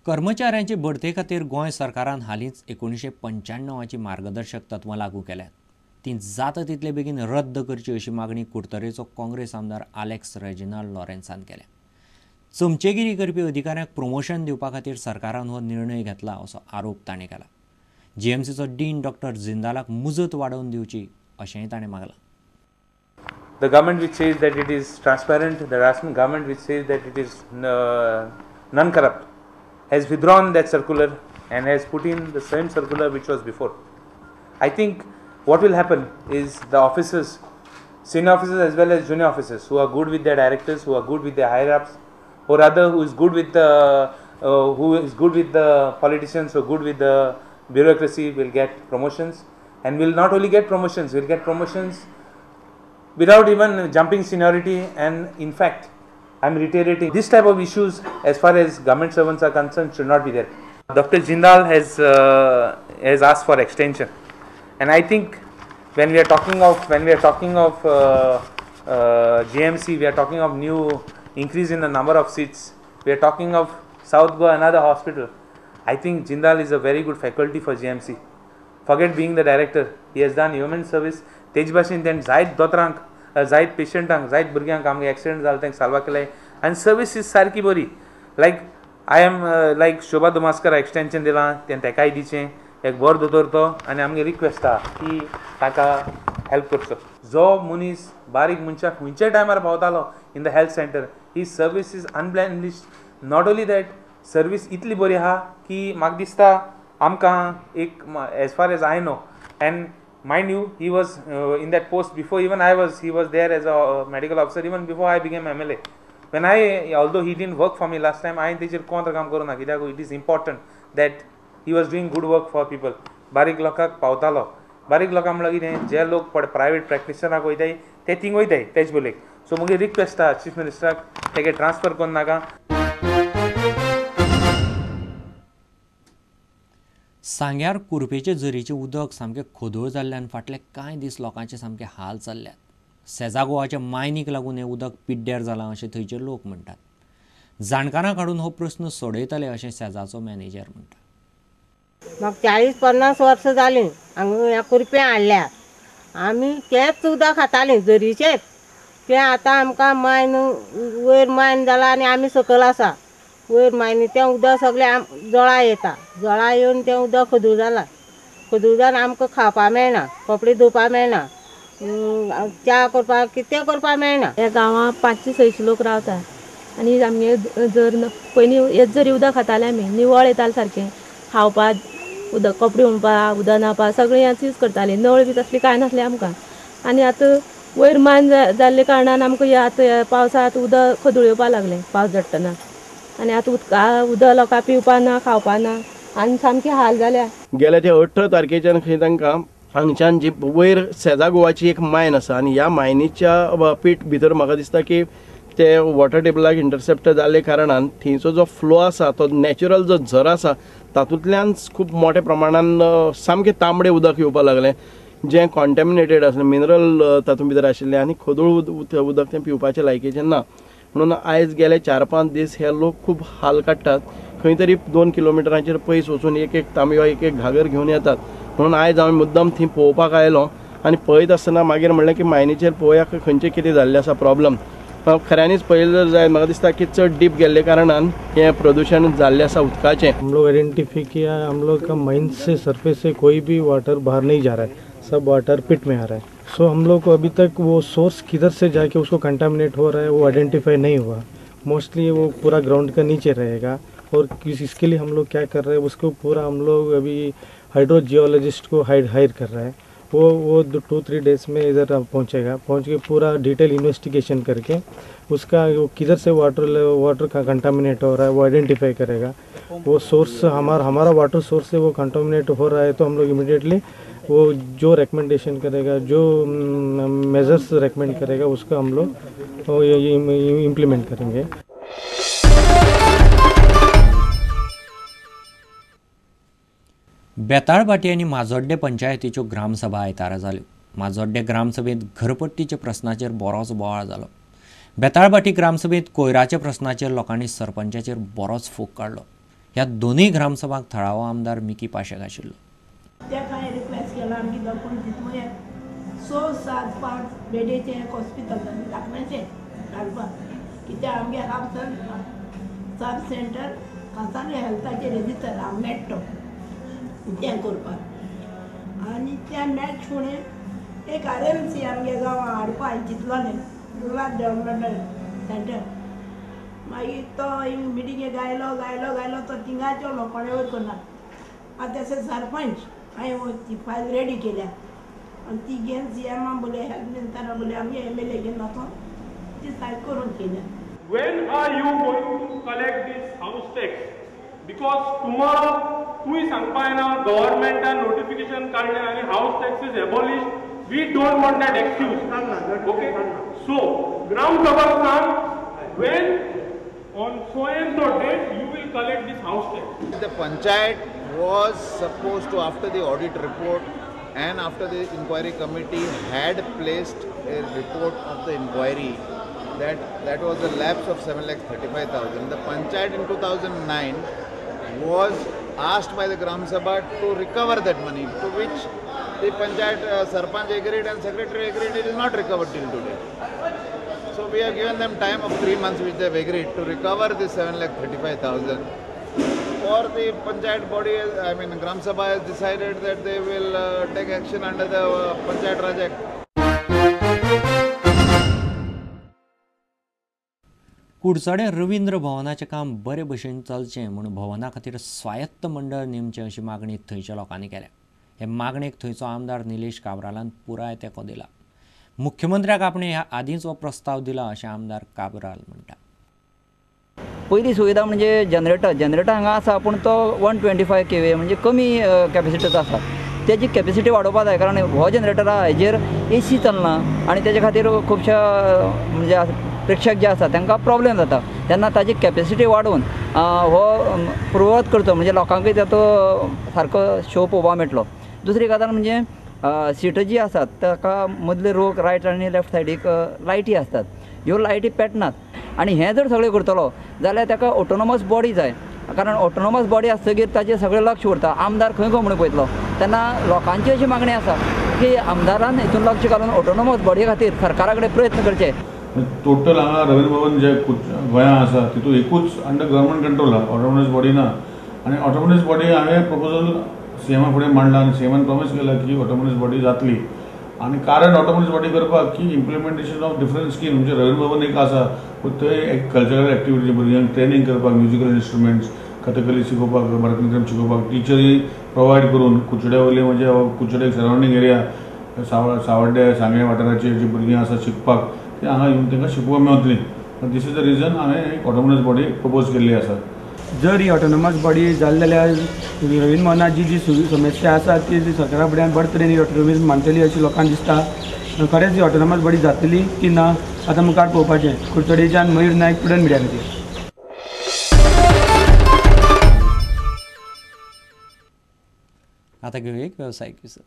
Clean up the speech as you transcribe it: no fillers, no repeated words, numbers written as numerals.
कर्मचाऱ्यांचे बढते खातीर गोंय सरकारान हालींच 1995ची मार्गदर्शक तत्वां लागू केल्यात. ती जाता तितले बेगीन रद्द करची अशी मागणी कुडतरेचो काँग्रेस आमदार आलेक्स रेजिनाल्ड लॉरेन्सान केल्या. चमचेगिरी करपी अधिकाऱ्यांक प्रमोशन दिवपा खातीर सरकारान हो निर्णय घेतला असो आरोप ताणें केला. जीएमसीचो डीन डॉक्टर जिंदालाक मुजत वाडोवन दिवची अशेंय ताणें मागलां. The government which says that it is transparent, the government which says that it is non-corrupt, has withdrawn that circular and has put in the same circular which was before. I think what will happen is the officers, senior officers as well as junior officers, who are good with their directors, who are good with their higher-ups, or rather who is good with the politicians, who are good with the bureaucracy, will get promotions, and will not only get promotions, will get promotions without even jumping seniority. And in fact, I am reiterating, this type of issues as far as government servants are concerned should not be there. Dr. Jindal has asked for extension, and I think when we are talking of GMC, we are talking of new increase in the number of seats, we are talking of South Goa, another hospital. I think Jindal is a very good faculty for GMC. Forget being the director, he has done human service. तेज भाशेन तेणें जायत दोतोरांक, जायत पेशंटांक, जायत भुरग्यांक आमगे accident जालो तांकां साल्वा केले, आनी सर्वीस is सारकी बरी. Like I am like Shobha Dumaskar extension दिलां तें तेकाय दिचें, एक बरो दोतोर तो, आनी आमगे रिक्वेस्ट आहा की ताका हेल्प करचो. जो मनीस बारीक मनशाक खंयच्या टायमार पावतालो in the health centre, he service is unblemished. Not only that, service इतली बरी आहा की म्हाका दिसता आमकां एक as far as I know, and mind you, he was in that post before even I was, he was there as a medical officer even before I became MLA. When I, although he didn't work for me last time, I तेचेर कोंत्र काम करूं ना, कित्याक it is important that he was doing good work for people. बारीक लोकांक पावतालो, बारीक लोकांक म्हणल्यार कितें, जे लोक प्रायवेट प्रॅक्टिशनराक वयताय ते थिंग वयताय तेच बोलेक. सो मुगे रिक्वेस्ट आहा चीफ मिनिस्टराक तेगे ट्रान्सफर करूं नाका. सांग्यार कुर्पेचे झरीचें उदक सामकें खोदोळ जाल्ल्यान फाटले कांय दीस लोकांचे सामके हाल चल्ल्यात. सेजा गोवाच्या मायनीक लागून हें उदक पिड्ड्यार जालां अशें थंयचे लोक म्हणटात. जाणकारांक हाडून हो प्रस्न सोडयतले अशें सेजाचो मॅनेजर म्हणटा. म्हाका 40-50 वर्सां जालीं हांगा ह्या कुर्प्यां हाडल्या, आमी तेंच उदक खातालीं झरीचेंच. तें आतां आमकां मायन वयर मायन जाला आनी आमी सकयल आसा, वयर मायनी तें उदक सगळें जळा येता, जळा येवन तें उदक खदूळ जालां, खदूळ जावन आमकां खावपा मेळना, कपडे धुवपा मेळना, च्या करपाक कितें करपाक मेळना. ह्या गांवांत 500-600 लोक रावता आनी आमगे जर पयलीं हेच जरी उदक खाताले आमी, निवळ येतालें सारकें, खावपाक उदक, कपडे हुंदपाक, उदक न्हांवपाक सगळें हेंच यूज करतालीं, नळ बी तसली कांय नासलें आमकां. आनी आतां वयर मान जाल्ले कारणान आमकां ह्या आतां पावसांत उदक खदूळ येवपाक लागलें पावस झडटना, आनी आतां उदका उदक लोकांक पिवपा ना, खावपा ना, आनी सामकी हाल जाल्या. गेल्या ते 18 तारखेच्यान खंय तांकां हांगच्यान जी वयर सेजा गोवाची एक मायन आसा आनी ह्या मायनीच्या पीठ भितर म्हाका दिसता की ते वॉटर टेबलाक इंटरसेप्ट जाल्ले कारणान थंयचो जो फ्लो आसा तो नॅचरल जो झर आसा तातूंतल्यान खूब मोठ्या प्रमाणान सामकें तांबडें उदक येवपाक लागलें, जें कॉन्टेमिनेटेड आसलें, मिनरल तातूंत भितर आशिल्लें आनी खोदूळ उदक तें पिवपाचें लायकीचें ना. म्हणून आयज गेले 4-5 दीस हे लोक खूब हाल काडटात, खंय तरी 2 किलोमिटरांचेर पयस वचून एक एक तांबयो एक एक घागर घेवन येतात. म्हणून आयज हांव मुद्दम थंय पळोवपाक आयलो आनी पळयत आसतना मागीर म्हणलें की मायनीचेर पळोवया खंयचें कितें जाल्लें आसा प्रॉब्लम. खऱ्यांनीच पळयलें जर जायत म्हाका दिसता की चड डीप गेल्ले कारणान हें प्रदूशण जाल्लें आसा उदकाचें. हम लोग आइडेंटिफाई किया, हम लोग का माइन से सरफेस से कोई भी वाटर बाहर नहीं जा रहा है, सब वाटर पिट में आ रहा है. सो हम लोग को अभी तक वो सोर्स किधर से जाके उसको कंटामिनेट हो रहा है वो आइडेंटिफाई नहीं हुआ. मोस्टली वो पूरा ग्राउंड का नीचे रहेगा और इसके लिए हम लोग क्या कर रहे हैं, उसको पूरा हम लोग अभी हाइड्रोजियोलॉजिस्ट को हायर कर रहे हैं. वो 2-3 डेज़ में इधर पहुंचेगा, पहुंच के पूरा डिटेल इन्वेस्टिगेशन करके उसका वो किधर से वाटर का कंटामिनेट हो रहा है वो आइडेंटिफाई करेगा. वो सोर्स हमारा वाटर सोर्स से वो कंटामिनेट हो रहा है तो हम लोग इमीडिएटली वो जो रिकमेंडेशन करेगा, जो मेजर्स रिकमेंड करेगा उसका हम लोग इम्प्लीमेंट करेंगे. बेताळभाटी आनी माजोड्डे पंचायतीच्यो ग्रामसभा आयतारा जाल्यो. माजोड्डे ग्रामसभेंत घरपट्टीच्या प्रस्नाचेर बरोच बोवाळ जालो. बेताळभाटी ग्रामसभेंत कोयराच्या प्रस्नाचेर लोकांनी सरपंचाचेर बरोच फोग काडलो. ह्या दोनूय ग्रामसभांक थळावो आमदार मिकी पाशेक आशिल्लो. ताका रिक्वेस्ट केला आमगे पणजींत 6, 7, 5 बेडेचें एक हॉस्पिटल धाकण्याचें घालपाक, कित्याक आमगे हाफ सब सेंटर कांसावले हेल्थाचेर रेजिस्टर हांव मेळटो तें करपाक. आनी त्या मॅच फुडें एक RMC आमगे गांवां हाडपाक चिंतलोलें, रुरल डेवलपमेंट सेंटर. मागीर तो मिटिंगेक आयलो गायलो गायलो तो थिंगाचो लोकांक वयर करना. आतां तशें सरपंच हांवें ती फायल रेडी केल्या आनी ती घेवन CM बोले, हेल्थ मिनिस्टरा बोले, आमगे MLA घेवन वचोन ती सायन करून केल्या. When are you going to collect this house tax? Because tomorrow तुय सांगपा येना गव्हर्नमेंटान नोटिफिकेशन काडलें आनी house tax is abolished. We don't want that excuse. Okay? So, Gram Sabha सांग, when on so and so date you will collect this house tax. The panchayat was supposed to, after the audit report and after the inquiry committee had placed a report of the inquiry, that was a lapse of 7,35,000. The panchayat in 2009 was asked by the Gram Sabha to recover that money, to which the panchayat sarpanch agreed and secretary agreed. It is not recovered till today. So we have given them time of 3 months, which they have agreed to recover this 7,35,000. Or the panchayat body, I mean Gram Sabha has decided that they will take action under the Panchayat Raj Act. Curchorem Ravindra भवनाचें काम बरे भशेन चलचें म्हूण भवना खातीर स्वायत्त मंडळ नेमचें अशी मागणी थंयच्या लोकांनी केल्या. हे मागणेक थंयचो आमदार निलेश काब्रालान पुराय तेंको दिला. मुख्यमंत्र्याक आपणे ह्या आदींच हो प्रस्ताव दिला अशें आमदार काब्राल म्हणटा. पयली सुविधा म्हणजे जनरेटर. जनरेटर हांगा आसा पूण तो 125 kVA म्हणजे कमी कॅपेसिटीचो आसा. तेजी कॅपेसिटी वाडोवपा जाय, कारण हो जनरेटर आहा हेजेर AC चलना आनी तेजे खातीर खुबश्या म्हणजे प्रेक्षक जे आसा तांकां प्रॉब्लेम जाता. तेन्ना ताजी कॅपेसिटी वाडोवन हो पुर्वत करचो, म्हणजे लोकांकूय ताचो सारको शो पळोवपाक मेळटलो. दुसरी गजाल म्हणजे सिटां जी आसात ताका मदले रोग रायट आनी लेफ्ट सायडीक लायटी आसतात, ह्यो लायटी पेटनात. आनी हें जर सगळें करतलो जाल्यार ताका ऑटोनॉमस बॉडी जाय, कारण ऑटोनॉमस बॉडी आसतगीर ताचें सगळें लक्ष उरता. आमदार खंय खंय म्हणून पळयतलो. तेन्ना लोकांची अशी मागणी आसा की आमदारान हितून लक्ष घालून ऑटोनॉमस बॉडी खातीर सरकारा कडेन प्रयत्न करचे. टोटल हांगा रवींद्र भवन जे गोंया आसा तितून एकूच अंडर गव्हर्मेंट कंट्रोल आहा, ऑटोनॉमस बॉडी ना. आनी ऑटोनॉमस बॉडी हांवें प्रपोजल सीएमा फुडें मांडला आनी सीएमान प्रॉमीस केला की ऑटोनॉमस बॉडी जातली. आनी कारण ऑटोनॉमस बॉडी करपाक की इम्प्लिमेंटेशन ऑफ डिफरंट स्कीम, म्हणजे रवींद्र भवन एक आसा पूण थंय एक कल्चरल एक्टिविटी भुरग्यांक ट्रेनींग करपाक, म्युजिकल इन्स्ट्रुमेंट्स, कथकली शिकोवपाक, भरतनाट्यम शिकोवपाक टिचरी प्रोवायड करून कुचड्या वयले म्हणजे कुचडे सरावंडींग एरिया सावड्डे सांगें वाठाराचे जी भुरगीं आसा शिकपाक ते हांगा येवन तांकां शिकोवपाक मेवतली. This is the reason हांवें एक ऑटोनॉमस बॉडी प्रपोज केल्ली आसा. जर ही ऑटोनॉमस बॉडी जाली जाल्यार रवींद्र भवनात जी जी समस्या आसा ती सरकारा फुड्यान बरे तरेन ही ऑटोनॉमस मांडटली अशी लोकांक दिसता. खरेंच ही ऑटोनॉमस बॉडी जातली की ना आतां मुखार पळोवपाचें. कुडचडेच्यान मयूर नायक, प्रुडंट मिडिया खातीर. आतां घेवया एक वेवसायीक विसव.